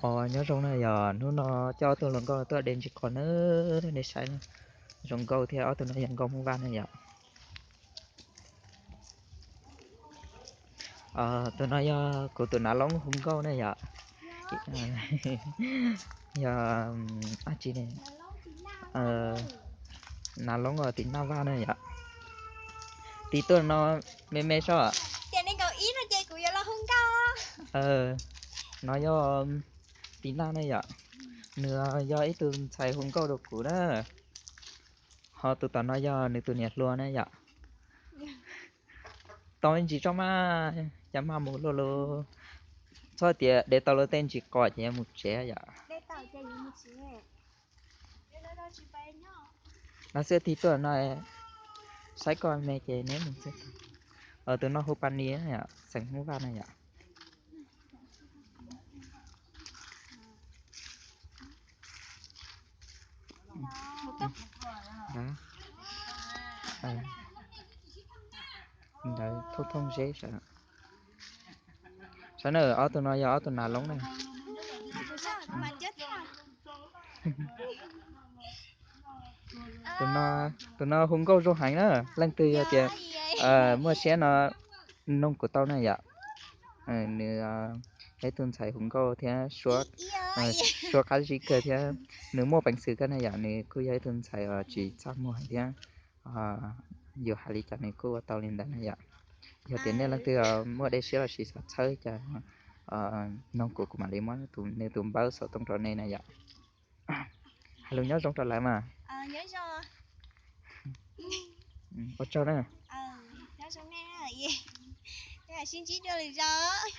Os, nyob zoo na yom, hnub no coj ob tug hluas nkauj tuaj de ntsis qos na, nej saib na. Zoo nkauj thiab, ob tug no yog nkauj Hmoob Vaj na yom. Tus no yog kuv tus nav loob hu nkauj na yom. Yog, tsis ne, nav loob tim Naj Vaj na yom. Tiv tuaj no me me soj. Tias nej nkaus ib no ces kuv yuav los hu nkauj. No yog Tiv Naj na yom. Nws yog ib tug ntxhais hu nkauj rau kuv na. Ho tus tom no yog nws tus niam hluas na yom. Tau ib ntsis tsob maj, cas maj mus luaj lug. Txhob tias de tau lawv tej ntsis qos ces yuav mus tsev yom. No xwb, tig tuaj no, saib koj me ces neb mus xwb. Tus no hu Pas Nis, xeem Hmoob Vaj na yom. Ntawd thooj thooj zeb sawv. Saib na, ob tug no yog ob tug nav loob na. Tus no hu nkauj zoo heev na, leej twg yog tias muaj siab no noog kuv tau na yom. Nws yog ib tug ntxhais hu nkauj thiab suab qab zib kawg thiab nws muaj peev xwm kawg na yom. Nws kuj yog ib tug ntxhais uas tsis txaj muag thiab, yus hais li cas nws kuj ua tau li ntawd na yom. Yog tias nej leej twg muaj dej siab los sis xav txhawb cas noog kuv, kuv mam li muab nws tus npawb xov tooj rau nej na yom. Hais lus nyob zoo rau lawv mas. Ua tsaug na. Sib ntsib dua lwm zaus.